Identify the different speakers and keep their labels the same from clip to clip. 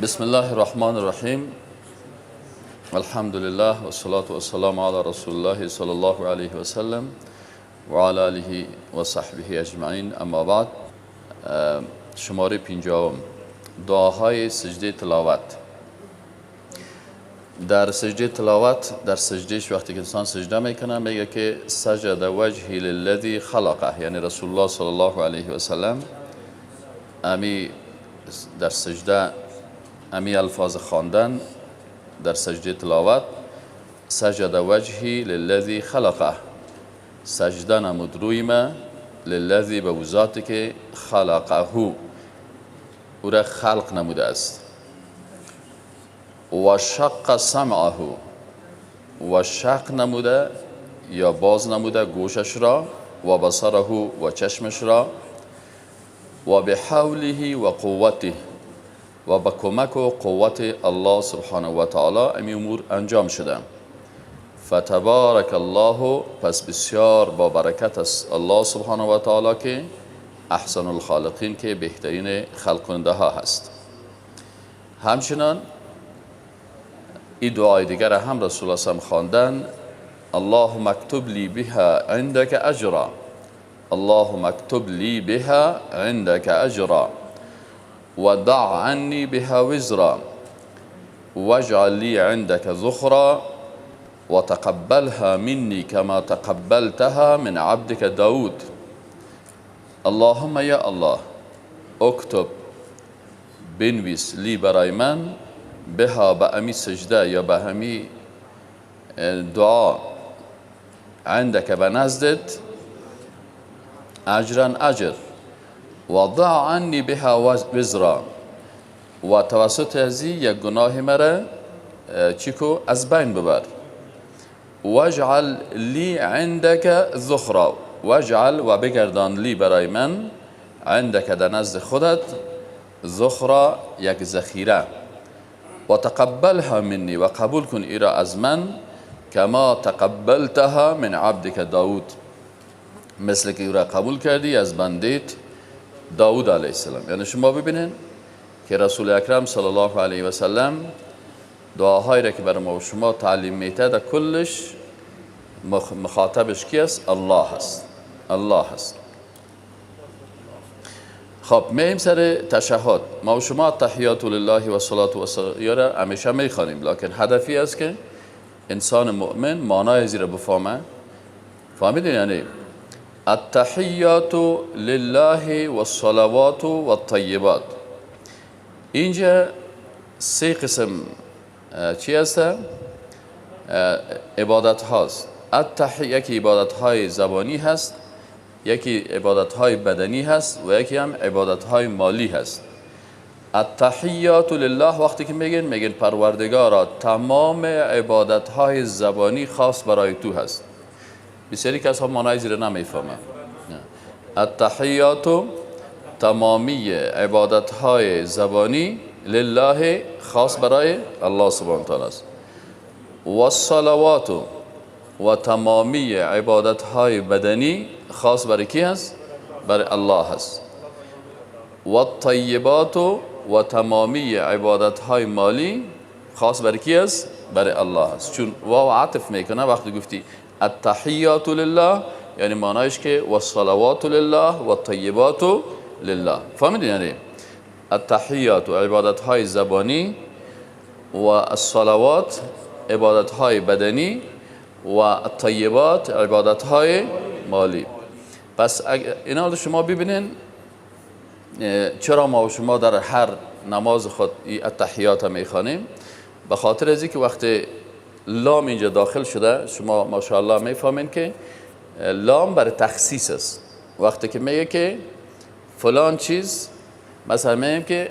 Speaker 1: بسم الله الرحمن الرحیم. الحمد لله و الصلاة و السلام علی رسول الله صلی الله علیه و سلم و علی آله و صحبه اجمعین. اما بعد، شماره 50، دعاهای سجده تلاوت. در سجده تلاوت، در سجدهش وقتی که انسان سجده میکنه، میگه که سجد وجهی للذی خلقه، یعنی رسول الله صلی الله علیه و سلم امی در سجده امی الفاظ خواندن در سجده تلاوت: سجد وجهی للذی خلقه، سجده نمود روی ما، للذی به ذاتی که، خلقه او را خلق نموده است، و شق سمعه و شق نموده یا باز نموده گوشش را، و بصره و چشمش را، و بحوله و قوته و به کمک و قوت الله سبحانه و تعالی امی امور انجام شده. فتبارک الله، پس بسیار با برکت است الله سبحانه و تعالی که احسن الخالقین، که بهترین خلق کننده ها هست. همچنان این دعای دیگر هم رسول الله صلی خواندن: اللهم اكتب لی بها عندك اجرا، اللهم اكتب لی بها عندك اجرا وضع عني بها وزرا واجعل لي عندك ذخرا وتقبلها مني كما تقبلتها من عبدك داود. اللهم یا الله، اكتب بنویس، لی برای من، بها به امی سجده یا به همی دعا، عندك به نزدت، اجرا اجر، وضع عني بها وزرا و توسط ازی یک گناه مرا چیکو از بین ببر، واجعل لی عندك ذخرا، واجعل و بگردان، لی برای من، عندك در نزد خودت، ذخرا یک ذخیره، و تقبلها منی و قبول کن ایرا از من، کما تقبلتها من عبدك داود، مثل که او قبول کردی از بندیت داود علیه السلام. یعنی شما ببینین که رسول اکرم صلی الله علیه و سلم دعاهایی را که برای ما و شما تعلیم میته، در کلش مخاطبش کی است؟ الله هست، الله هست. خب، میایم سر تشهد. ما و شما التحیات لله و الصلاة و السلام همیشه میخوانیم، لکن هدفی است که انسان مؤمن معنای ازی ره بفهمه. فهمیدین؟ یعنی التحیات لله والصلوات والطیبات. اینجا سه قسم چی هست؟ عبادت هاست. یکی عبادت های زبانی هست، یکی عبادت های بدنی هست و یکی هم عبادت های مالی هست. التحیات لله وقتی که میگن، میگن پروردگارا تمام عبادت های زبانی خاص برای تو هست. بسیاری کس ها معنای ازی ره نمیفهمن. التحیات تمامی عبادت های زبانی، لله خاص برای الله سبحانه تعالی است، و الصلوات و تمامی عبادت های بدنی خاص برای کی هست؟ برای الله هست، و الطیبات و تمامی عبادت های مالی خاص برای کی است؟ برای الله است. چون واو عطف میکنه. وقتی گفتی التحیات لله، یعنی معنایش که و الصلوات لله و الطیبات لله. فهمیدین؟ یعنی التحیات و عبادت های زبانی و الصلوات عبادت های بدنی و الطیبات عبادت های مالی. پس اینا شما ببینین چرا ما و شما در هر نماز خود این التحیات میخوانیم؟ به خاطر از که وقتی لام اینجا داخل شده، شما ماشاءالله میفهمین که لام برای تخصیص است. وقتی که میگه که فلان چیز، مثلا میگیم که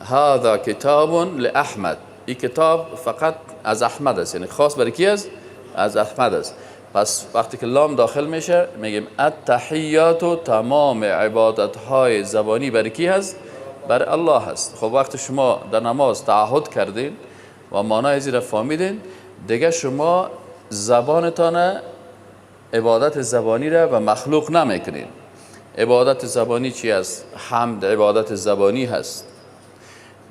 Speaker 1: هذا کتاب لاحمد، این کتاب فقط از احمد است، یعنی خاص برای کی است؟ از احمد است. پس وقتی که لام داخل میشه، میگیم التحیات تمام عبادت های زبانی برای کی هست؟ برای الله هست. خب، وقتی شما در نماز تعهد کردین و معنای ازی را فهمیدین، دیگه شما زبانتان عبادت زبانی را به مخلوق نمیکنین. عبادت زبانی چی است؟ حمد عبادت زبانی هست.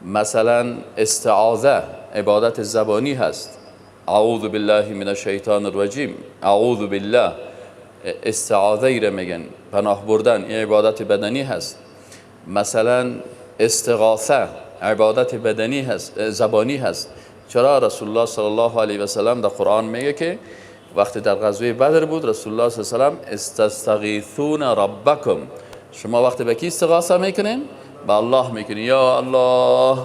Speaker 1: مثلا استعاذه عبادت زبانی هست، اعوذ بالله من الشیطان الرجیم، اعوذ بالله، استعاذه ای را میگن، پناه بردن، این عبادت بدنی هست. مثلا استغاثه عبادت بدنی هست، زبانی هست. چرا رسول الله صلی الله علیه و سلم در قرآن میگه که وقتی در غزوه بدر بود رسول الله صلی الله علیه و سلم استستغیثون ربکم، شما وقتی به کی استغاثه میکنین؟ به الله میکنین، یا الله.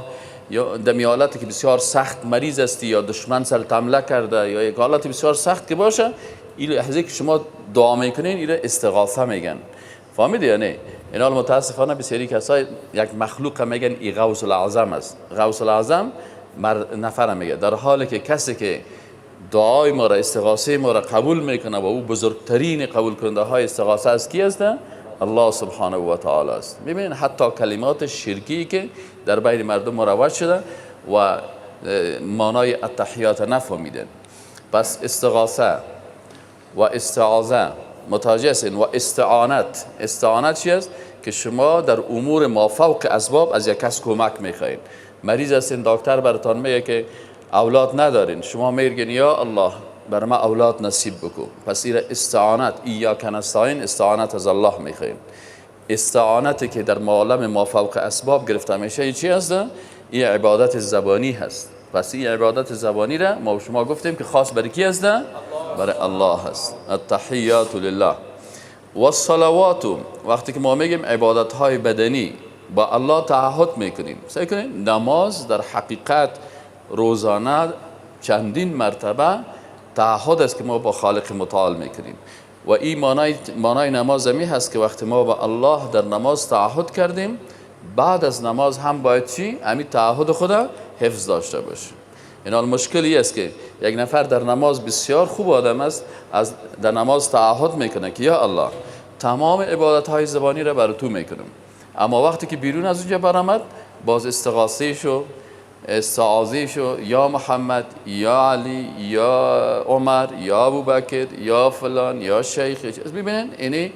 Speaker 1: یا در حالتی که بسیار سخت مریض هستی یا دشمن سر حمله کرده یا یک حالت بسیار سخت که باشه، این لحظه که شما دعا میکنین این استغاثه میگن. فهمیدی یا نه؟ اینا متاسفانه بسیاری کسای یک مخلوق میگن ای غوث الاعظم است. غوث الاعظم نفر میگه، در حالی که کسی که دعای ما را، استغاثه ما را قبول میکنه و او بزرگترین قبول کننده های استغاثه است، کی است؟ الله سبحانه و تعالی است. میبینین حتی کلمات شرکی که در بین مردم مروج شده و معنای التحیات نفهمیدن. پس استغاثه و استعاذه متوجه هستین و استعانت. استعانت چی است؟ که شما در امور مافوق اسباب از یک کس کمک میخواین. مریض هستین، دکتر براتان میگه که اولاد ندارین، شما میگین یا الله بر ما اولاد نصیب بکن. پس این استعانت، ایاک نستعین، استعانت از الله میخوایم. استعانتی که در عالم مافوق اسباب گرفته میشه چی هست؟ این عبادت زبانی هست. پس این عبادت زبانی را ما شما گفتیم که خاص برای کی هست؟ برای الله هست. التحیات لله و الصلوات. وقتی که ما میگیم عبادت های بدنی با الله تعهد میکنیم، سعی کنیم نماز در حقیقت روزانه چندین مرتبه تعهد است که ما با خالق متعال میکنیم و این معنای نماز می هست که وقتی ما با الله در نماز تعهد کردیم، بعد از نماز هم باید چی؟ همین تعهد خدا حفظ داشته باشیم. این مشکلی است که یک نفر در نماز بسیار خوب آدم است، از در نماز تعهد میکنه که یا الله تمام عبادت های زبانی را برای تو میکنم، اما وقتی که بیرون از اونجا برآمد باز استغاثه شو، استعاذه شو، یا محمد، یا علی، یا عمر، یا ابوبکر، یا فلان، یا شیخ. ببینن اینی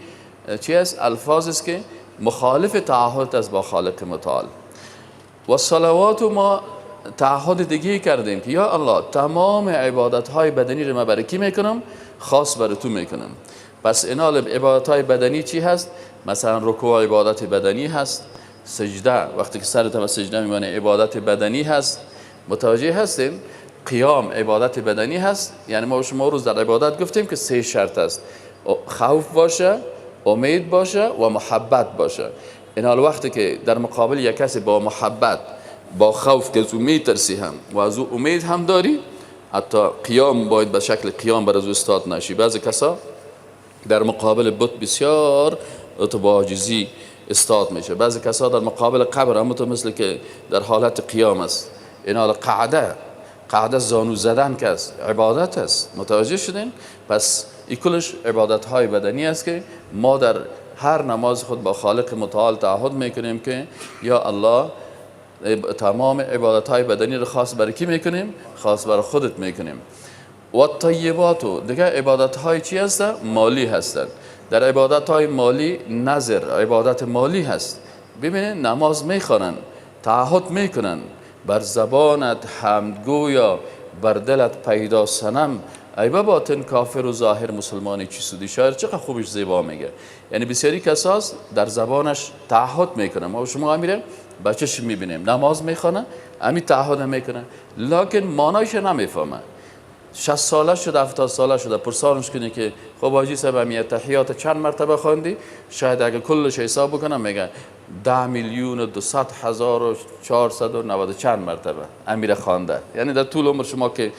Speaker 1: چی است؟ الفاظ است که مخالف تعهد است با خالق متعال. و صلوات ما تعهد دیگه کردیم که یا الله تمام عبادت های بدنی رو من برای کی میکنم؟ خاص برای تو میکنم. پس اینا عبادت های بدنی چی هست؟ مثلا رکوع عبادت بدنی هست، سجده وقتی که سرت به سجده میمانه عبادت بدنی هست، متوجه هستیم؟ قیام عبادت بدنی هست. یعنی ما شما روز در عبادت گفتیم که سه شرط است: خوف باشه، امید باشه و محبت باشه. این حال وقتی که در مقابل یک کسی با محبت، با خوف که از او میترسی هم و از او امید هم داری، حتی قیام باید به شکل قیام بر از او استاد نشی. بعضی کسا در مقابل بت بسیار تو با عاجزی استاد میشه، بعضی کسا در مقابل قبر هم تو مثل که در حالت قیام است. این حال قعده زانو زدن که است عبادت است. متوجه شدین؟ پس این کلش عبادت های بدنی است که ما در هر نماز خود با خالق متعال تعهد میکنیم که یا الله تمام عبادت های بدنی رو خاص برای کی میکنیم؟ خاص برای خودت میکنیم. و طیبات، دیگه عبادت های چی هستن؟ مالی هستن. در عبادت های مالی نظر عبادت مالی هست. ببینید نماز میخوانن، تعهد میکنن، بر زبانت حمدگویا بر دلت پیدا صنم، ای باطن کافر و ظاهر مسلمانی چی سودی. شاعر چقدر خوبش زیبا میگه. یعنی بسیاری کساس در زبانش تعهد میکنه، ما شما میره بچه‌ش میبینیم نماز میخوانه، امی تعهد میکنه، لکن معنایش نمیفهمه. 60 ساله شده، 70 ساله شده، پرسانش کنی که خب حاجی صاحب امی تحیات چند مرتبه خواندی؟ شاید اگه کلش حساب بکنم میگه 10,200,490 چند مرتبه امیر خوانده. یعنی در طول عمر شما که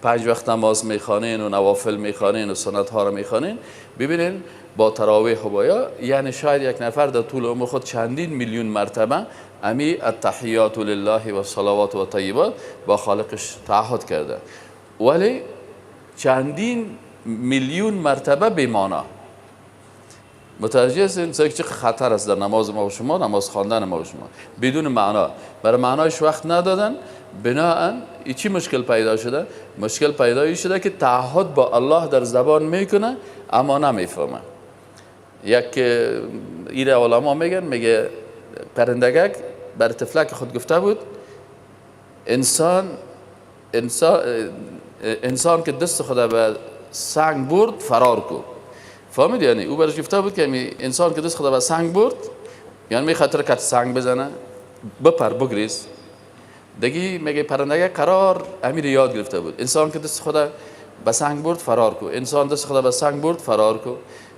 Speaker 1: 5 وقت نماز میخوانین و نوافل میخوانین و سنت ها رو میخوانین، ببینین با تراویح و بایا، یعنی شاید یک نفر در طول عمر خود چندین میلیون مرتبه امی التحیات لله و صلوات و طیبات با خالقش تعهد کرده، ولی چندین میلیون مرتبه بی معنا. متوجه هستین؟ چه خطر است در نماز ما و شما، نماز خواندن ما و شما بدون معنا، برای معنایش وقت ندادن. بناهن چی مشکل پیدا شده؟ مشکل پیدا شده که تعهد با الله در زبان میکنه اما نمیفهمه. یک ایره علما میگن، میگه پرندگک بر طفلک خود گفته بود انسان که دست خود به سنگ برد فرار کو. فهمید؟ یعنی او برش گفته بود که انسان که دست خود به سنگ برد، یعنی می خاطر که سنگ بزنه بپر بگریز. دیگه میگه پرندگه قرار امیر یاد گرفته بود، انسان که دست خود به سنگ برد فرار کو، انسان دست خود به سنگ برد فرار کو.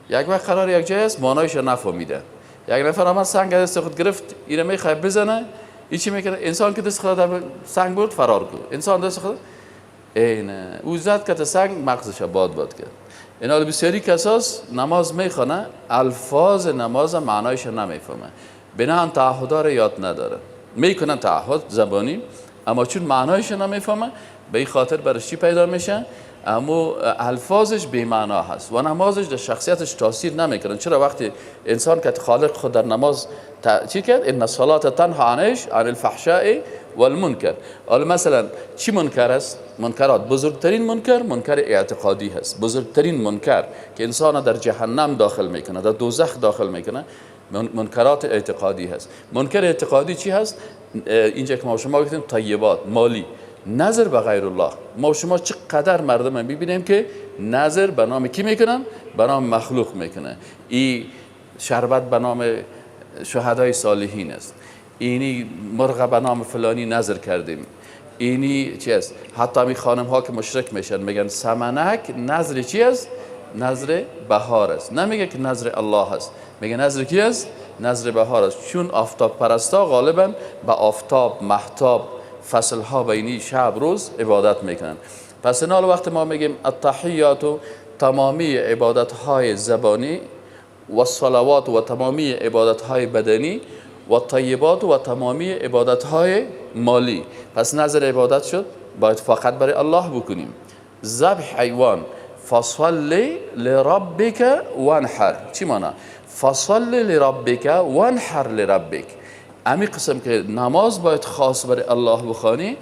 Speaker 1: یک وقت قرار یک جای است معنایش نفهمیده، یک نفر آمد سنگ دست خود گرفت، اینو میخواد بزنه، این چی میکنه؟ انسان که دست خود به سنگ برد فرار کو، انسان دست خود اینه او زد که سنگ مغزش باد باد کرد. اینا بسیاری کساس نماز میخوانه، الفاظ نماز معنایش نمیفهمه، بناهن تعهدا رو یاد نداره، میکنن تعهد زبانی اما چون معنایش نمیفهمه به این خاطر برش چی پیدا میشه؟ اما الفاظش بی معنا هست و نمازش در شخصیتش تاثیر نمیکنه. چرا؟ وقتی انسان که خالق خود در نماز چی کرد؟ ان الصلاه تنها عن الفحشاء والمنکر. حالا مثلا چی منکر است؟ منکرات، بزرگترین منکر منکر اعتقادی هست. بزرگترین منکر که انسان در جهنم داخل میکنه، در دوزخ داخل میکنه، منکرات اعتقادی هست. منکر اعتقادی چی هست؟ اینجا که ما شما گفتیم طیبات، مالی، نظر به غیر الله. ما شما چقدر مردم میبینیم که نظر به نام کی میکنن؟ به نام مخلوق میکنه. این شربت به نام شهدای صالحین است، اینی مرغ به نام فلانی نظر کردیم، اینی چی است؟ حتی می خانم ها که مشرک میشن میگن سمنک نظر چی است؟ نظر بهار است. نمیگه که نظر الله است، میگه نظر کی است؟ نظر بهار است. چون آفتاب پرستا غالبا به آفتاب، مهتاب، فصل ها بینی شب روز عبادت میکنن. پس این حال وقت ما میگیم التحیات، تمامی عبادت های زبانی، و صلوات و تمامی عبادت های بدنی، و طیبات و تمامی عبادت های مالی. پس نظر عبادت شد، باید فقط برای الله بکنیم. ذبح حیوان، فصل لربک وانحر. چی معنی؟ فصل لربک وانحر لربک. امی قسم که نماز باید خاص برای الله بخوانی،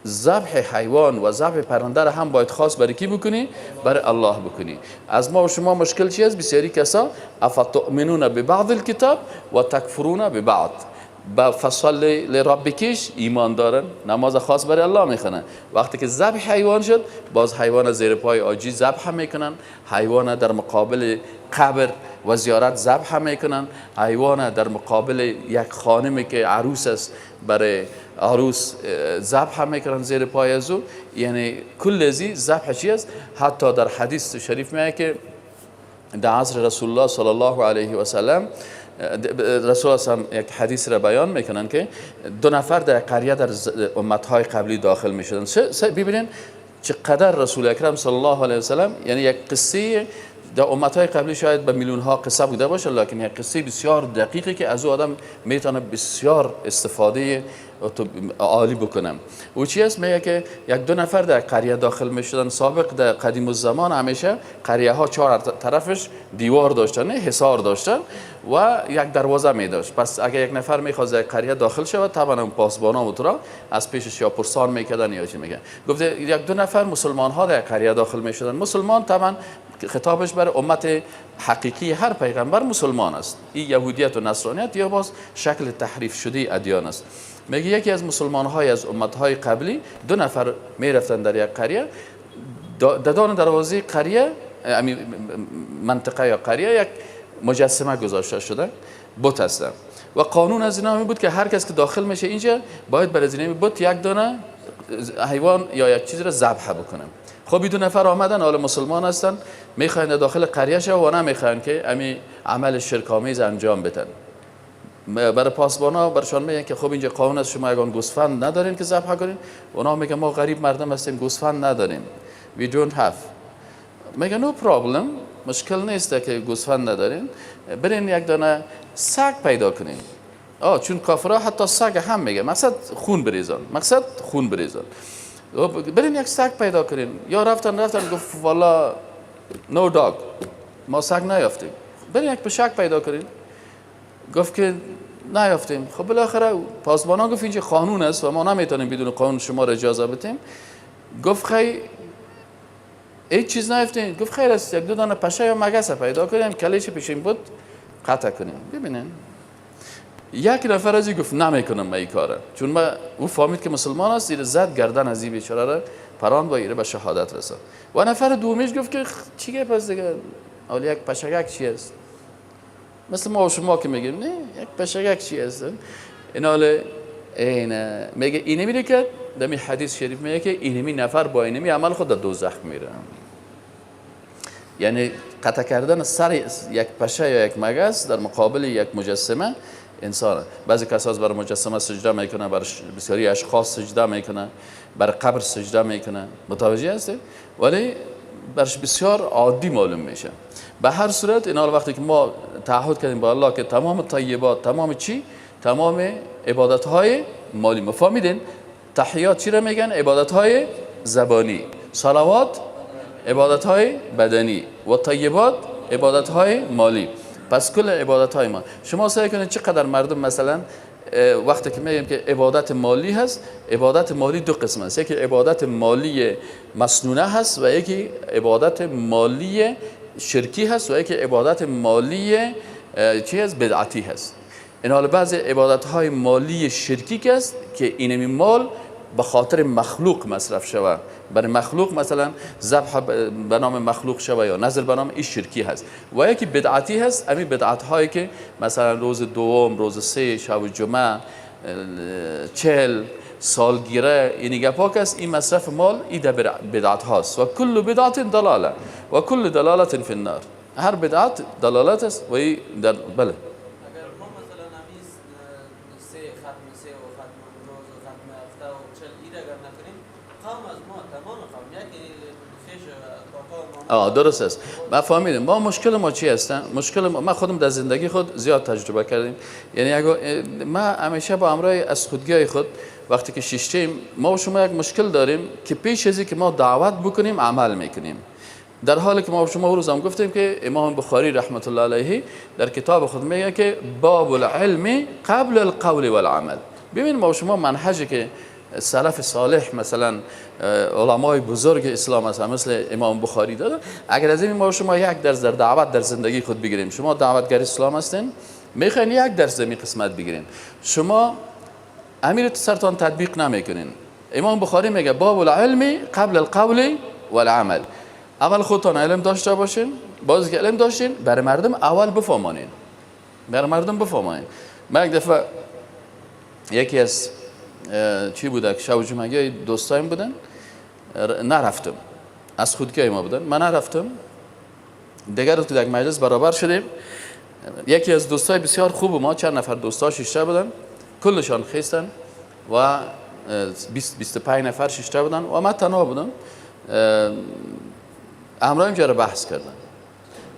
Speaker 1: ذبح حیوان و ذبح پرنده را هم باید خاص برای کی بکنی؟ برای الله بکنی. از ما و شما مشکل چی است؟ بسیاری کسا افتؤمنون ببعض الکتاب و تکفرون ببعض. با فصل لربکش ایمان دارن، نماز خاص برای الله میخوانن. وقتی که ذبح حیوان شد، باز حیوان زیر پای آجی ذبح میکنن، حیوان در مقابل قبر و زیارت ذبح میکنن، حیوان در مقابل یک خانمی که عروس است برای عروس ذبح میکنن زیر پای از او. یعنی کل ازی ذبح چی است؟ حتی در حدیث شریف میگه که در عصر رسول الله صلی الله علیه و سلم، رسول الله یک حدیث را بیان میکنن که دو نفر در قریه در امتهای قبلی داخل میشدن. ببینین چقدر رسول اکرم صلی الله علیه و سلم، یعنی یک قصه در امتهای قبلی شاید به میلیون ها قصه بوده باشه، لکن یک قصه بسیار دقیقی که از او آدم میتونه بسیار استفاده عالی بکنه. او چی است؟ میگه که یک دو نفر در قریه داخل میشدن. سابق در قدیم الزمان همیشه قریه ها چهار طرفش دیوار داشتن، حصار داشتن و یک دروازه می داشت. پس اگر یک نفر میخواست در قریه داخل شود، طبعا اون پاسبانا و را از پیشش یا پرسان میکردن یا چی میگن. گفته یک دو نفر مسلمان ها در قریه داخل میشدن. مسلمان طبعا خطابش بر امت حقیقی هر پیغمبر مسلمان است. این یهودیت و نصرانیت یا باز شکل تحریف شده ادیان است. میگه یکی از مسلمان های از امت های قبلی دو نفر میرفتن در یک قریه، ددان دروازه قریه، منطقه یا قریه، یک مجسمه گذاشته شده، بت هستن و قانون از اینا بود که هر کس که داخل میشه اینجا باید بر از این بت یک دانه حیوان یا یک چیز را ذبح بکنه. خب این دو نفر آمدن، حالا مسلمان هستن، میخواین داخل قریه شه و نمیخواین که امی عمل شرک آمیز انجام بدن. برای پاسبانا برشان میگن که خب اینجا قانون است، شما یگان گوسفند ندارین که ذبح کنین. اونا میگن ما غریب مردم هستیم، گوسفند نداریم، we don't have. میگن no problem، مشکل نیست که گوسفند ندارین، برین یک دانه سگ پیدا کنین. چون کافرها حتی سگ هم میگه مقصد خون بریزان، مقصد خون بریزان، برین یک سگ پیدا کنین. یا رفتن گفت والا no dog، ما سگ نیافتیم. برین یک پشک پیدا کنین. گفت که نیافتیم. خب بالاخره پاسبانا گفت اینجا قانون است و ما نمیتونیم بدون قانون شما را اجازه بدیم. گفت خی هیچ چیز نیافتیم. گفت خیر است، یک دو دانه پشه یا مگس پیدا کنیم، کلیش پیش این بود قطع کنیم. ببینین یک نفر از گفت نمیکنم من این کاره، چون ما او فهمید که مسلمان است، زیر زد گردن از این بیچاره را پران با ایره به شهادت رساند. و نفر دومیش گفت که چی گپ است دیگه، حالا یک پشگک چی است؟ مثل ما و شما که میگیم نه یک پشگک چی است؟ این حالا این میگه اینمی میره که دمی حدیث شریف میگه که اینمی نفر با اینمی عمل خود در دوزخ میره. یعنی قطع کردن سر یک پشه یا یک مگس در مقابل یک مجسمه انسان. بعضی کسا بر مجسمه سجده میکنه، بر بسیاری اشخاص سجده میکنه، بر قبر سجده میکنه، متوجه هستید؟ ولی برش بسیار عادی معلوم میشه. به هر صورت اینا وقتی که ما تعهد کردیم با الله که تمام طیبات، تمام چی؟ تمام عبادت های مالی، مفهمیدین؟ تحیات چی را میگن؟ عبادت های زبانی، صلوات عبادت های بدنی و طیبات عبادت های مالی. پس کل عبادت های ما، شما سعی کنید چقدر مردم مثلا وقتی که میگیم که عبادت مالی هست، عبادت مالی دو قسم است، یکی عبادت مالی مسنونه هست و یکی عبادت مالی شرکی هست و یکی عبادت مالی چی هست؟ بدعتی هست. این حال بعضی عبادت های مالی شرکی که است که اینمی مال به خاطر مخلوق مصرف شوه، برای مخلوق مثلا ذبح به نام مخلوق شوه یا نذر به نام، این شرکی هست. و یکی بدعتی هست، همین بدعت هایی که مثلا روز دوم، روز سه، شب جمعه، 40 سالگیره، این گپا است، این مصرف مال این بدعت هاست. و کل بدعت ضلاله و کل دلالت فی النار، هر بدعت دلالت است و این در بله.
Speaker 2: اگر ما مثلا همی سه ختم سه و ختم روز و ختم هفته و 40 اید اگر نکنیم، قوم از ما تمام قوم یکی خیش کاکا ما
Speaker 1: درست است. ما فهمیدیم. ما مشکل ما چی هستن؟ مشکل ما خودم در زندگی خود زیاد تجربه کردیم. یعنی اگه ما همیشه با همراه از خودگیای خود وقتی که شیشتیم، ما و شما یک مشکل داریم که پیش از که ما دعوت بکنیم عمل میکنیم. در حالی که ما و شما روز هم گفتیم که امام بخاری رحمت الله علیه در کتاب خود میگه که باب العلم قبل القول والعمل. ببین ما و شما منهجی که سلف صالح مثلا علمای بزرگ اسلام مثلا مثل امام بخاری دادن، اگر از این ما و شما یک درس در دعوت در زندگی خود بگیریم، شما دعوتگر اسلام هستین، میخواین یک درس در این قسمت بگیرین، شما امیر سرتان تطبیق نمیکنین. امام بخاری میگه باب العلم قبل القول والعمل. اول خودتان علم داشته باشین، باز که علم داشتین برای مردم اول بفهمانین، برای مردم بفهمانین. من یک دفعه یکی از چی بوده که شب جمعه دوستایم بودن، نرفتم، از خودگاه ما بودن، من نرفتم. دیگر تو یک مجلس برابر شدیم، یکی از دوستای بسیار خوب ما، چند نفر دوستا شیشته بودن، کلشان خیستن و 20-25 نفر شیشته بودن و من تنها بودم. همراهیم جره بحث کردن.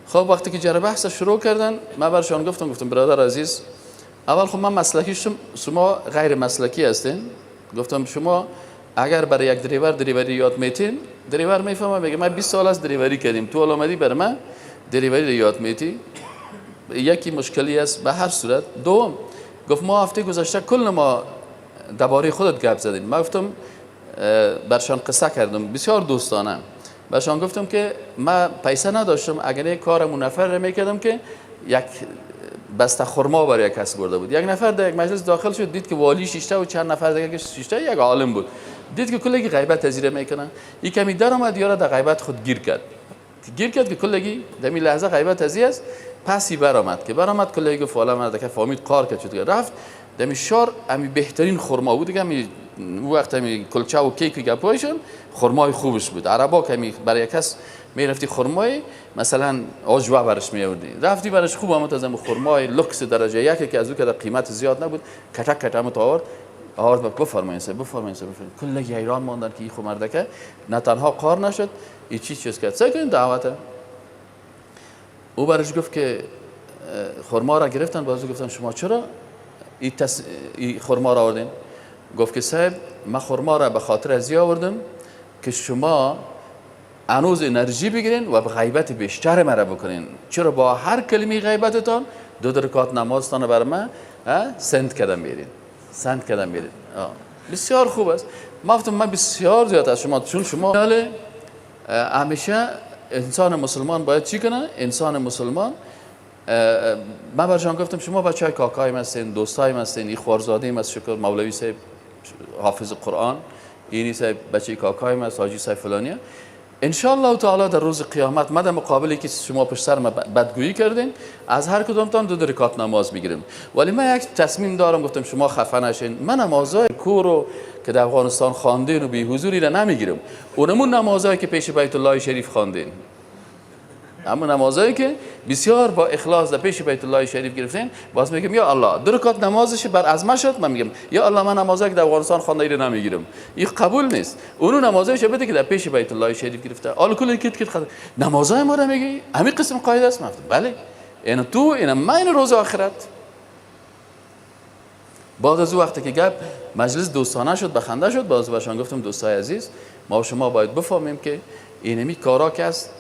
Speaker 1: خب وقتی که جره بحث شروع کردن، من برشان گفتم برادر عزیز، اول خب من مسلکی شم، شما غیر مسلکی هستین. گفتم شما اگر برای یک دریور دریوری یاد میتین، دریور میفهمه، میگه من 20 سال از دریوری کردیم، تو آمدی برای من دریوری یاد میتی، یکی مشکلی است. به هر صورت دوم گفت ما هفته گذشته کل ما درباره خودت گپ زدیم. من گفتم برشان قصه کردم بسیار دوستانه، برشان گفتم که من پیسه نداشتم، اگر یک کارمون نفر رو میکردم که یک بسته خرما برای یک کس برده بود. یک نفر در یک مجلس داخل شد، دید که والی شیشته و چند نفر دیگه که شیشته، یک عالم بود، دید که کلگی غیبت ازیره میکنن، یک کمی در آمد یارا در غیبت خود گیر کرد، گیر کرد که کلگی در این لحظه غیبت ازی است. پسی برآمد که برآمد، کلگی گفت والا مرد که فهمید کار کرد شد، رفت دمی شار امی بهترین خرما بود دیگه، امی وقت امی کلچه و کیک و گپایشون خرمای خوبش بود. عربا که می برای کس میرفتی خرمای مثلا عجوه برش میآوردی، رفتی برش خوب آمد از خرمای لوکس درجه یک که از او که در قیمت زیاد نبود، کتک کتک آورد آورد، بفرمایید سه بفرمایید سه بفرمایید. کل حیران ماندن که این خو مردکه نه تنها کار نشد، این چی چیز کرد. سعی کنین دعوته. او برش گفت که خرما را گرفتن، بازو گفتن شما چرا این خرما را آوردین؟ گفت که صاحب من خرما را به خاطر از آوردم که شما هنوز انرژی بگیرین و به غیبت بیشتر مرا بکنین. چرا با هر کلمه غیبتتان 2 رکعت نمازتان بر من سند کردم میرین، سند کردم میرین. بسیار خوب است. ما گفتم من بسیار زیاد از شما، چون شما همیشه انسان مسلمان باید چی کنه؟ انسان مسلمان من برشان گفتم شما بچهای کاکایم هستین، دوستایم هستین، این خوارزاده است، شکر مولوی صاحب حافظ قرآن، اینی صاحب بچه کاکایم است، حاجی صاحب فلانیه. ان شاء الله تعالی در روز قیامت ما در مقابلی که شما پشت سر ما بدگویی کردین از هر کدومتان 2 رکعت نماز میگیریم. ولی من یک تصمیم دارم، گفتم شما خفه نشین، من نمازهای کورو که در افغانستان خواندین و بی حضوری را نمیگیرم، اونمون نمازهایی که پیش بیت الله شریف خواندین، اما نمازهایی که بسیار با اخلاص در پیش بیت الله شریف گرفتین، باز میگم یا الله 2 رکعت نمازش بر از ما شد، من میگم یا الله من نمازهایی که در افغانستان خوانده ایره نمیگیرم، این قبول نیست. اونو نمازهایش بده که در پیش بیت الله شریف گرفته. حالا کل کت کت خد نمازهای ما رو میگی همین قسم قاعده است. بله این تو این من روز آخرت. بعد از او وقتی که گپ مجلس دوستانه شد، بخنده شد، باز برشان گفتم دوستای عزیز، ما و شما باید بفهمیم که اینمی کارا که است،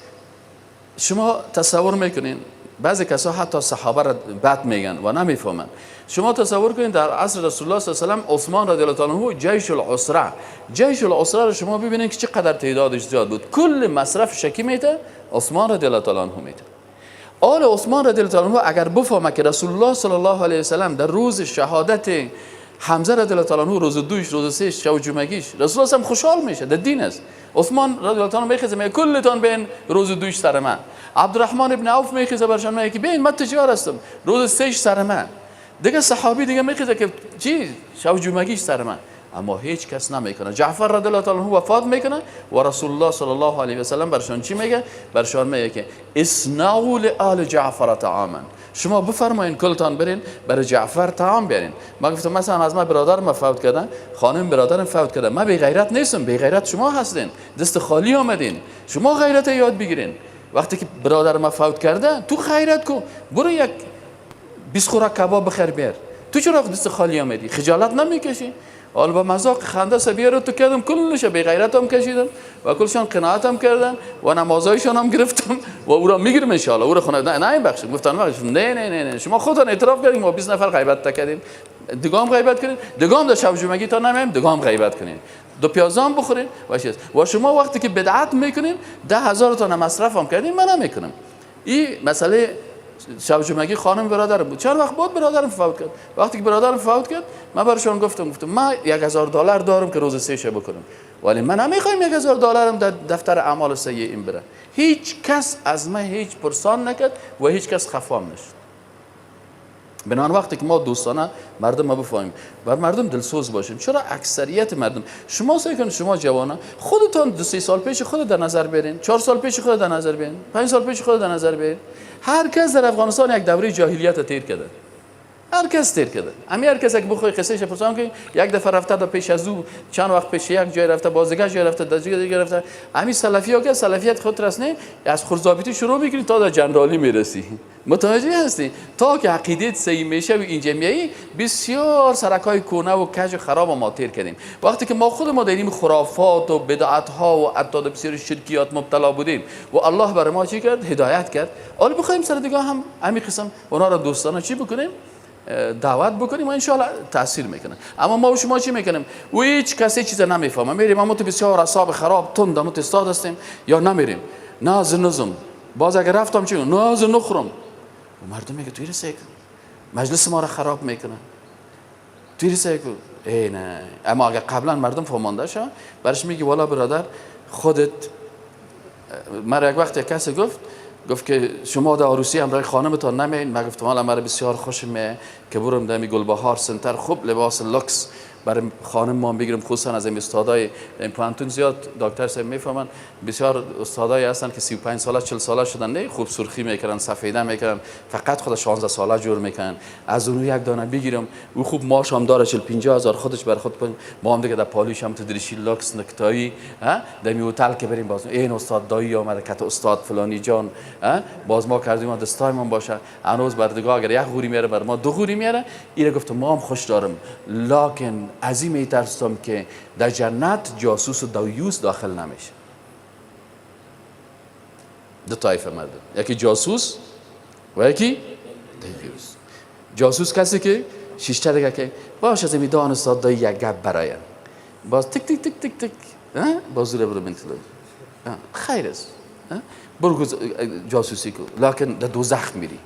Speaker 1: شما تصور میکنین بعضی کسا حتی صحابه را بد میگن و نمیفهمن. شما تصور کنین در عصر رسول الله صلی الله علیه و سلم عثمان رضی الله تعالی عنه جیش العسره، جیش العسره را شما ببینین که چقدر تعدادش زیاد بود، کل مصرف شکی میته عثمان رضی الله تعالی عنه میته. آل عثمان رضی الله تعالی عنه اگر بفهمه که رسول الله صلی الله علیه و سلم در روز شهادت حمزه رضی الله تعالی عنه روز دوش، روز سهش، شب جمعگیش، رسول الله خوشحال میشه، در دین است. عثمان رضی الله تعالی عنه میخیزه میگه کلتان بین روز دوش سر من. عبدالرحمن ابن عوف میخیزه برشان میگه که بین من تجار هستم، روز سهش سر من. دیگه صحابی دیگه میخیزه که چی شب جمعگیش سر من. اما هیچ کس نمیکنه. جعفر رضی الله تعالی عنه وفات میکنه و رسول الله صلی الله علیه و سلم برشان چی میگه؟ برشان میگه که اصنعوا لآل جعفر طعاما، شما بفرمایین کلتان برین برای جعفر طعام بیارین. ما گفتم مثلا از ما برادرم فوت کردن، خانم برادرم فوت کردن، من بی غیرت نیستم، بی غیرت شما هستین، دست خالی آمدین، شما غیرت یاد بگیرین. وقتی که برادر ما فوت کرده تو غیرت کو، برو یک 20 خوراک کباب بخر بیار، تو چرا دست خالی آمدی؟ خجالت نمیکشی؟ حالا با مذاق خنده سبیه رو تو کردم، کلش بی غیرتم کشیدم و کلشان قناعتم کردم و نمازایشان هم گرفتم و او را میگیرم ان شاء الله. او را خونه نه نه بخشم، گفتن نه نه نه نه شما خودتون اعتراف کردین ما 20 نفر غیبت کردیم، دگام غیبت کردین، دگام در شب جمعگی تا نمیم دگام غیبت کنین، دو پیازام بخورین و چیز. و شما وقتی که بدعت میکنین 10,000 تا مصرف هم کردین، من نمیکنم. این مسئله شب جمعگی خانم برادرم بود، چند وقت بعد برادرم فوت کرد. وقتی که برادرم فوت کرد من براشون گفتم من $1,000 دارم که روز سه شب بکنم، ولی من نمیخوایم $1,000 در دفتر اعمال سیئه این بره. هیچ کس از من هیچ پرسان نکرد و هیچ کس خفام نشد. بنابراین وقتی که ما دوستانه مردم ما بفهمیم و مردم دلسوز باشیم، چرا اکثریت مردم، شما سعی کنید شما جوانا خودتان 2-3 سال پیش خود در نظر برین، 4 سال پیش خود در نظر برین، 5 سال پیش خود در نظر برین. هر کس در افغانستان یک دوره جاهلیت تیر کرده، هر کس تیر کرده. همین هر کس که بخوای قصه‌ش پرسان کنی، یک دفعه رفته در پیش از او چند وقت پیش یک جای رفته، باز دیگه جای رفته، در جای دیگه رفته. همین سلفی ها که سلفیت خود رسنه از خرزابیتی شروع میکنی تا در جنرالی میرسی. متوجه هستی؟ تا که عقیده صحیح میشه و اینجا میایی، بسیار سرکای کونه و کج و خراب ما تیر کردیم. وقتی که ما خود ما در این خرافات و بدعت ها و حتی بسیار شرکیات مبتلا بودیم و الله برای ما چی کرد؟ هدایت کرد. حالا بخوایم سر دیگه هم همین قسم اونا را دوستانه چی بکنیم؟ دعوت بکنیم و ان شاء الله تاثیر میکنه. اما ما و شما چی میکنیم؟ و هیچ کسی چیز نمیفهمه. میریم اما تو بسیار اعصاب خراب تند اما استاد هستیم یا نمیریم ناز نظم، باز اگر رفتم چی ناز نخورم و مردم میگه توی رسه مجلس ما را خراب میکنه، توی رسه ای نه. اما اگر قبلا مردم فهمانده شد برش میگی والا برادر خودت. مرا یک وقت یک کسی گفت که شما در عروسی همراه خانمتان نمیین. من گفتم حالا مرا بسیار خوش میه که برم در گلبهار سنتر خوب لباس لوکس برای خانم ما بگیرم، خصوصا از این استادای این پوانتون زیاد دکتر صاحب میفهمن، بسیار استادایی هستن که 35 ساله 40 ساله شدن، نه خوب سرخی میکنن، سفیده میکنن، فقط خود 16 ساله جور میکنن. از اونو یک دانه بگیرم، او خوب ماش هم داره 40-50 هزار خودش بر خود پن. ما هم دیگه در پالیش هم تو دریشی لوکس نکتایی ها در می هتل که بریم، باز این استاد دایی آمده کت استاد فلانی جان ها، باز ما کردیم ما دستایمون باشه. هنوز بر دیگه اگر یک غوری میاره بر ما دو غوری میاره. اینا گفتم ما هم خوش دارم، لکن از این میترسم که در جنت جاسوس و دیوس داخل نمیشه. دو طایفه مردم، یکی جاسوس و یکی دیوس. جاسوس کسی که شیشته دیگه که باش از این دان استاد دایی یک گپ برایم، باز تک تک تک تک تک باز زور برو بنتلو خیر است، برو جاسوسی کن، لکن در دوزخ میری.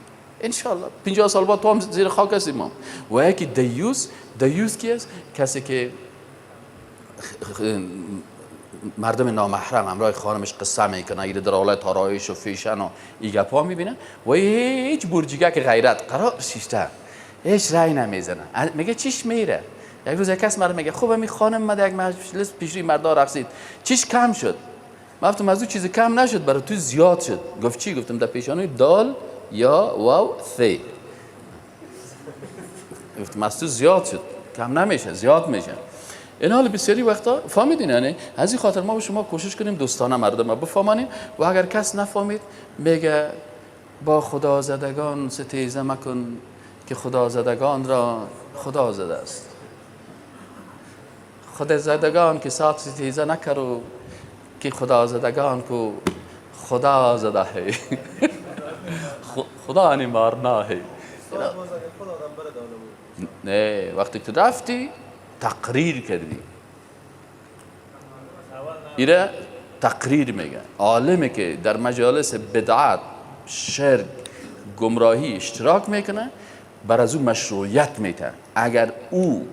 Speaker 1: انشالله 50 سال بعد تو هم زیر خاک هستی ما. و یکی دیوس، دیوس کی است؟ کسی که مردم نامحرم همراه خانمش قصه میکنه، ایره در حالت آرایش و فیشن و ای گپا میبینه و هیچ برجیگه که غیرت قرار شیشته هیچ رای نمیزنه، میگه چیش میره. یک روز یک کس مرد میگه خب می خانم مده یک مجلس پیشروی مردا رقصید، چیش کم شد؟ من گفتم از او چیز کم نشد، برای تو زیاد شد. گفت چی؟ گفتم در پیشانی دال یا واو ث. گفتم از تو زیاد شد، کم نمیشه، زیاد میشه. این حال بسیاری وقتا فهمیدین، یعنی از این خاطر ما به شما کوشش کنیم دوستانه مردم بفهمانیم. و اگر کس نفهمید میگه با خدا زدگان ستیزه مکن که خدا زدگان را خدا زده است. خدا زدگان که سات ستیزه نکرو که خدا زدگان کو خدا زده ہے. خدا نی مارنا ہے. نه وقتی تو رفتی تقریر کردی، ایره تقریر میگه. عالمی که در مجالس بدعت، شرک، گمراهی اشتراک میکنه بر از او مشروعیت میته. اگر او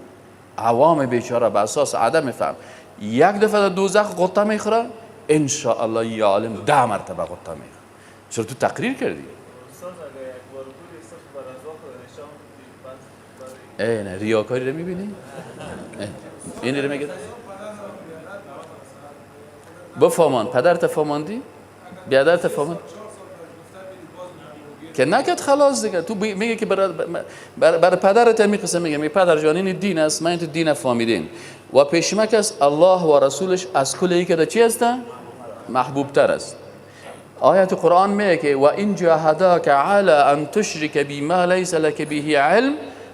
Speaker 1: عوام بیچاره به اساس عدم فهم یک دفعه در دوزخ غطه میخوره، انشاءالله یه عالم 10 مرتبه غطه میخوره. چرا تو تقریر کردی؟ ای نه ریاکاری رو میبینی؟ این رو میگه بفهمان پدرت فهماندی؟ بیادرت فهماند؟ که نکرد خلاص دیگه. تو میگه که بر پدرت هم میقسم، میگه می پدر جان این دین است، من این تو دین فهمیدین و پیشمک است الله و رسولش از کل ای که چی هستن؟ محبوب تر است. آیت قرآن میگه که و این جاهداک علی ان تشرک بما لیس لک به علم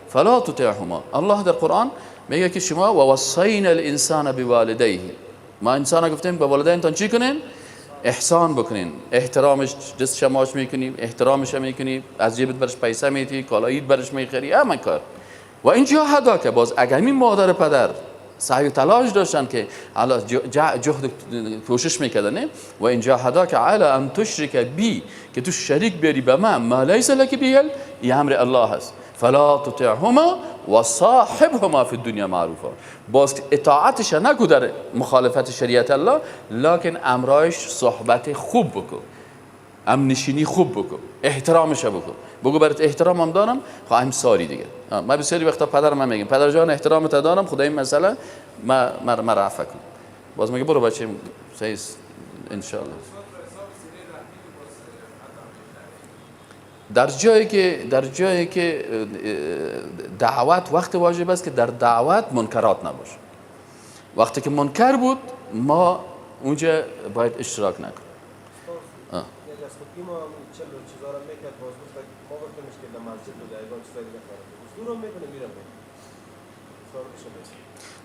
Speaker 1: فلا تطعهما. الله در قرآن میگه که شما و وصینا الانسان بوالدیه، ما انسان گفتیم به والدینتان چی کنین؟ احسان بکنین، احترامش دست شماش میکنیم، احترامش میکنیم، از جیبت برش پیسه میتی، کالاییت برش میخری، همه کار. و اینجا هدا که باز اگر همین مادر پدر سعی و تلاش داشتن که علا جهد کوشش میکردن، و اینجا هدا که علی ان تشرک بی، که تو شریک بیاری به من، ما لیس لک به علم، این امر الله هست. فلا تطعهما و صاحبهما فی الدنیا معروفا. باز اطاعتش نکو در مخالفت شریعت الله، لکن امرایش صحبت خوب بکن، امنشینی خوب بکن، احترامش بکن، بگو برات احترامم دارم، خب I'm sorry دیگه. من بسیاری وقتا پدرم من میگم پدر جان احترامت دارم، خدا این مسئله ما رفع کن. باز میگه برو بچه صحیح ان شاء الله. در جایی که دعوت وقت واجب است که در دعوت منکرات نباشه. وقتی که منکر بود ما اونجا باید اشتراک نکنیم.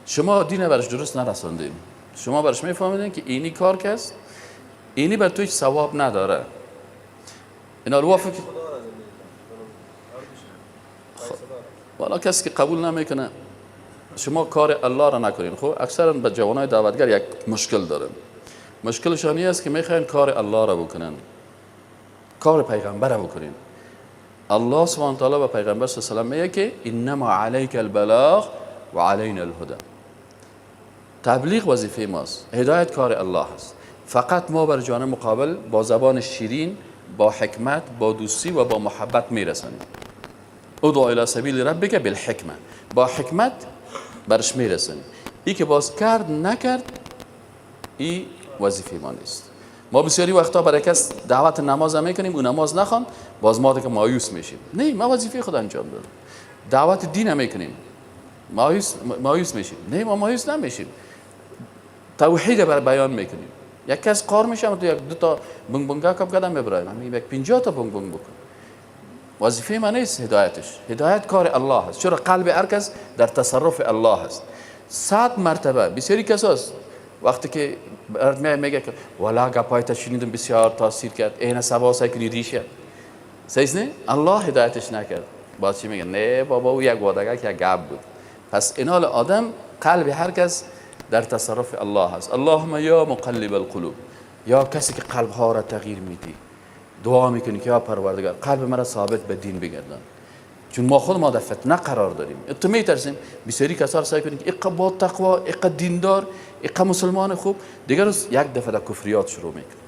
Speaker 1: شما دین برش درست نرساندیم. شما برش میفهمیدین که اینی کار کس اینی بر تو هیچ ثواب نداره. اینا رو فکر والا کسی که قبول نمیکنه شما کار الله را نکنین. خب اکثرا به جوانای دعوتگر یک مشکل دارن. مشکلشان این است که میخواین کار الله را بکنن، کار پیغمبر را بکنین. الله سبحانه و تعالی به پیغمبر صلی الله علیه و سلم میگه که انما علیک البلاغ و علینا الهدی. تبلیغ وظیفه ماست، هدایت کار الله است. فقط ما بر جانب مقابل با زبان شیرین، با حکمت، با دوستی و با محبت میرسانیم. ادعو الی سبیل ربک بالحکمه، با حکمت برش میرسانیم. ای که باز کرد نکرد ای وظیفه ما نیست. ما بسیاری وقتا برای کس دعوت نماز هم میکنیم، او نماز نخوان، باز ما دیگه مایوس میشیم. نه، ما وظیفه خود انجام دادیم. دعوت دین هم میکنیم، مایوس میشیم. نه، ما مایوس نمیشیم. توحید بر بیان میکنیم. یک کس قار میشه، تو یک دو تا بنگ بنگا کپ کردم میبرایم، همین یک 50 تا بنگ بنگ بکن. وظیفه من نیست هدایتش، هدایت کار الله است. چرا قلب هر کس در تصرف الله است. 100 مرتبه بسیاری کساست وقتی که میگه که والا گپایت شنیدم بسیار تاثیر کرد، عین سبا سعی کنی ریشه صحیح نه، الله هدایتش نکرد. باز چی میگه؟ نه بابا او یک وادگه که یک گپ بود. پس اینال آدم قلب هر کس در تصرف الله است. اللهم یا مقلب القلوب، یا کسی که قلب ها را تغییر میدی، دعا میکنی که یا پروردگار قلب مرا ثابت به دین بگردان، چون ما خود ما در فتنه قرار داریم. تو میترسیم بسیاری کسا سعی کنیم که ایقا با تقوا، ایقا دیندار، ایقا مسلمان خوب، دیگر روز یک دفعه در کفریات شروع میکنه.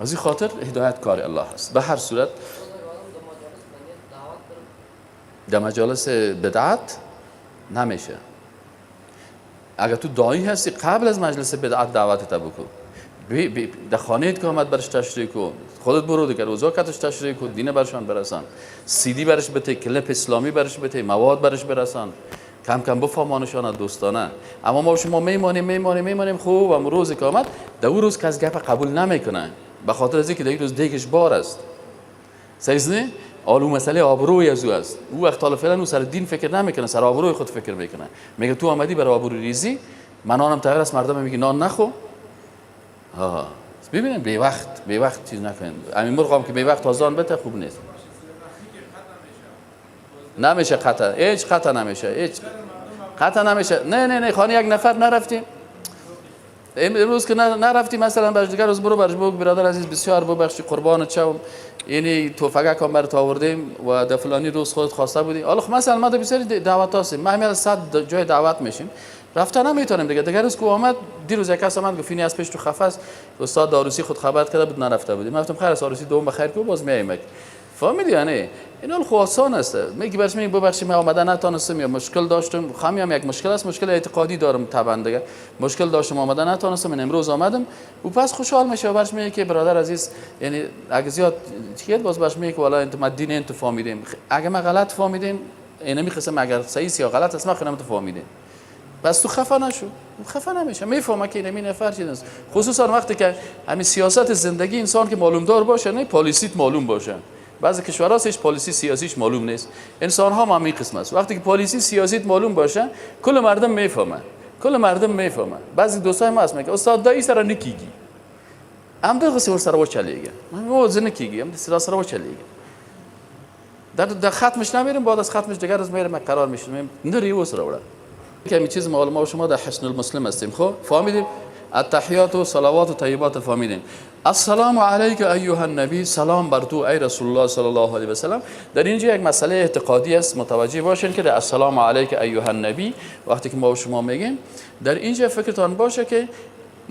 Speaker 1: از این خاطر هدایت کار الله هست. به هر صورت در مجالس بدعت نمیشه. اگر تو داعی هستی قبل از مجلس بدعت دعوتت بکن، در خانه که آمد برش تشریح کن، خودت برو دیگر روزا کتش تشریح کن، دین برشان برسان، سیدی برش بده، کلپ اسلامی برش بده، مواد برش برسان، کم کم بفهمانشان دوستانه. اما ما شما میمانیم خوب، هم روزی که آمد در اون روز کس گپ قبول نمیکنه، به خاطر از اینکه در روز دیگش بار است. صحیح نه؟ آلو مسئله آبروی از او است. او وقت حالا فعلا او سر دین فکر نمیکنه، سر آبروی خود فکر میکنه. میگه تو آمدی برای آبروی ریزی، من نانم تغییر است، مردم میگه نان نخو. ها ببینید بی وقت چیز نکنید. امین مرغ هم که بی وقت آزان بده خوب نیست. نمیشه قطع، هیچ قطع نمیشه، هیچ قطع نمیشه. نه نه نه، خانه یک نفر نرفتیم امروز که نرفتیم مثلا برش دیگر روز برو برش بگو برادر عزیز بسیار ببخشی قربان چم، یعنی توفقه کام برات آوردیم و در فلانی روز خودت خواسته بودی. حالا خب مثلا ما در بسیاری دعوت هستیم، ما همین 100 جای دعوت میشیم، رفته نمیتونیم دیگه. دیگر روز که آمد دیروز یک کس آمد گفت اینی از پیش تو خفه است، استاد داروسی خود خبر کرده بود نرفته بودیم. من گفتم خیر است، عروسی دوم بخیر کو باز میایم. فهمیدی یعنی اینا خو آسان است. میگی برش میگی ببخشید من آمده نتونستم یا مشکل داشتم، خمی هم یک مشکل است، مشکل اعتقادی دارم طبعا دیگه، مشکل داشتم آمده نتونستم، من امروز آمدم. او پس خوشحال میشه و برش میگه که برادر عزیز، یعنی اگه زیاد چیت باز برش میگه که والا انت ما دین انت فهمیدیم، اگه ما غلط فهمیدیم اینا میخواستم اگر صحیح یا غلط است ما خودم تو فهمیدیم. پس تو خفه نشو، خفه نمیشه، میفهمه که این نفر چیز است. خصوصا وقتی که همین سیاست زندگی انسان که معلوم دار باشه، نه policy ت معلوم باشه. بعضی کشورها هیچ policy سیاسیش معلوم نیست، انسان ها هم همین قسم است. وقتی که policy سیاسیت معلوم باشه کل مردم میفهمه، کل مردم میفهمه. بعضی دوستای ما هست میگه استاد دایی سره نکیگی، هم دغه څه ورسره وچلېږي، ما زه نکیږي، هم سره سره وچلېږي. در ختمش نمیریم، بعد از ختمش دیگر روز میریم قرار میشیم نری وسره وړه. که همین چیز ما و شما در حسن المسلم هستیم. خب فهمیدیم التحیات و صلوات و طیبات فهمیدیم. السلام علیک ایها النبی، سلام بر تو ای رسول الله صلی الله علیه و سلم. در اینجا یک مسئله اعتقادی است، متوجه باشین که در السلام علیک ایها النبی وقتی که ما و شما میگیم در اینجا فکرتان باشه که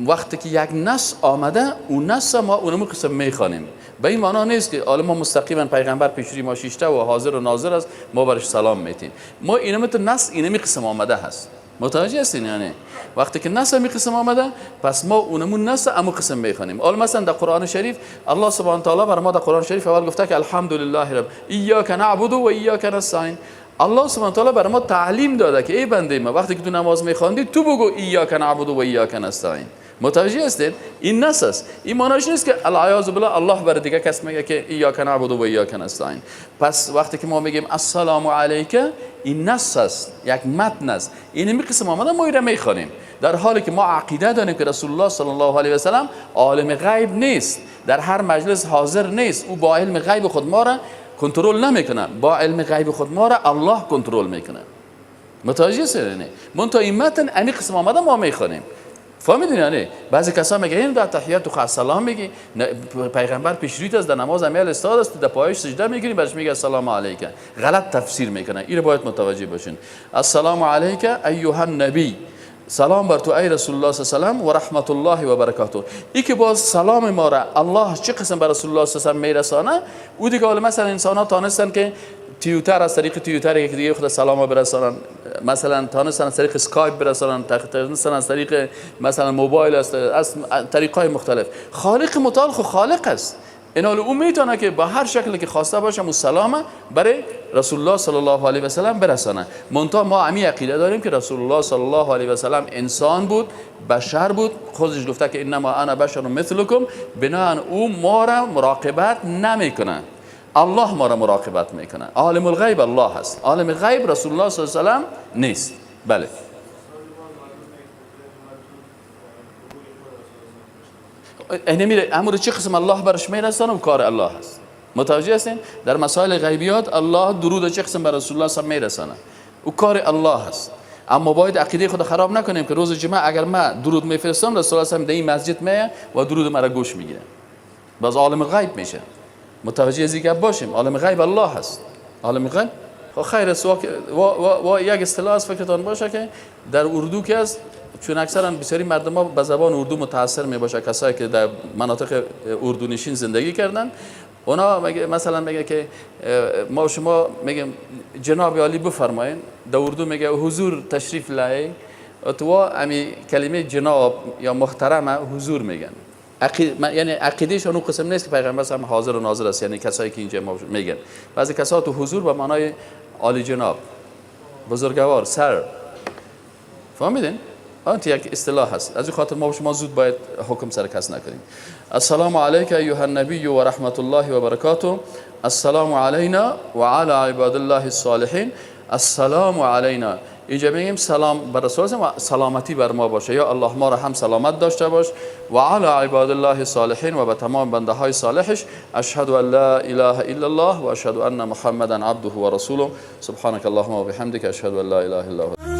Speaker 1: وقتی که یک نص آمده اون نص ما اونمو قسم میخوانیم. به این معنا نیست که حالا ما مستقیما پیغمبر پیشروی ما شیشته و حاضر و ناظر است ما برش سلام میتیم. ما اینم تو نص اینمی قسم آمده هست. متوجه هستین؟ یعنی وقتی که نص می قسم آمده پس ما اونمون نص امو قسم میخوانیم. حالا مثلا در قرآن شریف الله سبحانه تعالی بر ما در قرآن شریف اول گفته که الحمدلله رب ایاک نعبد و ایاک نستعین. الله سبحانه تعالی بر ما تعلیم داده که ای بنده ما وقتی که تو نماز میخواندی تو بگو ایاک نعبد و ایاک نستعین. متوجه هستید؟ این نص است. این معنیش نیست که العیاذ بالله الله بر دیگه کس میگه که ایاک نعبد و ایاک نستعین. پس وقتی که ما میگیم السلام علیک این نص است، یک متن است، این می قسم آمده ما اینو میخوانیم، در حالی که ما عقیده داریم که رسول الله صلی الله علیه و سلم عالم غیب نیست، در هر مجلس حاضر نیست، او با علم غیب خود ما را کنترل نمیکنه، با علم غیب خود ما را الله کنترل میکنه. متوجه هستید؟ منتها این متن این قسم آمده ما میخوانیم. فهمیدین؟ یعنی بعضی کسا میگه این در تحیات تو سلام میگی، پیغمبر پیش رویت است، در نماز امیال استاد است، در پایش سجده میگیری برش میگه السلام علیک. غلط تفسیر میکنه. اینو باید متوجه باشین. السلام علیک ایها النبی، سلام بر تو ای رسول الله صلی الله علیه و سلم و رحمت الله و برکاته. ای که باز سلام ما را الله چه قسم بر رسول الله صلی الله علیه و سلم میرسانه، او دیگه حالا مثلا انسان ها تانستن که توییتر از طریق توییتر یک دیگه خود سلام برسانن، مثلا تانستن از طریق اسکایپ برسانن، تانستن از طریق مثلا موبایل است، از طریق‌های مختلف. خالق متعال خو خالق است، این حال او میتونه که با هر شکلی که خواسته باشه مو سلام برای رسول الله صلی الله علیه و سلم برسانه. منتها ما امی عقیده داریم که رسول الله صلی الله علیه و سلم انسان بود، بشر بود، خودش گفته که انما انا بشر مثلکم، بناء او ما را مراقبت نمیکنه، الله ما را مراقبت میکنه. عالم الغیب الله هست، عالم غیب رسول الله صلی الله علیه و سلم نیست. بله. اینه میره امر چه قسم الله برش میرسانه و کار الله هست. متوجه هستین؟ در مسائل غیبیات الله درود چه قسم بر رسول الله صلی الله علیه و سلم میرسانه، او کار الله هست. اما باید عقیده خود خراب نکنیم که روز جمعه اگر ما درود میفرستم رسول الله صلی الله علیه و سلم در این مسجد میه و درود مرا گوش میگیره. باز عالم غیب میشه. متوجه از این باشیم، عالم غیب الله هست. عالم غیب خب خیر است. و یک اصطلاح است، فکرتان باشه که در اردو که است، چون اکثرا بسیاری مردم ها به زبان اردو متاثر می باشه، کسایی که در مناطق اردو نشین زندگی کردن، اونا مثلا میگه که ما شما میگیم جناب عالی بفرمایین، در اردو میگه حضور تشریف لای، تو امی کلمه جناب یا محترم حضور میگن. یعنی عقیدهشون اون قسم نیست که پیغمبر هم حاضر و ناظر است. یعنی کسایی که اینجا ما میگن بعضی کسا تو حضور به معنای عالی جناب، بزرگوار، سر، فهمیدین؟ آن یک اصطلاح هست. از این خاطر ما شما زود باید حکم سر کس نکنیم. السلام علیک ایها النبی و رحمت الله و برکاته، السلام علینا و علی عباد الله الصالحین، السلام علینا. اینجا میگیم سلام بر رسول و سلامتی بر ما باشه، یا الله ما را هم سلامت داشته باش، و علی عباد الله الصالحین و به تمام بنده های صالحش. اشهد ان لا اله الا الله و اشهد ان محمدا عبده و رسوله. سبحانك اللهم و بحمدک، اشهد ان لا اله الا انت.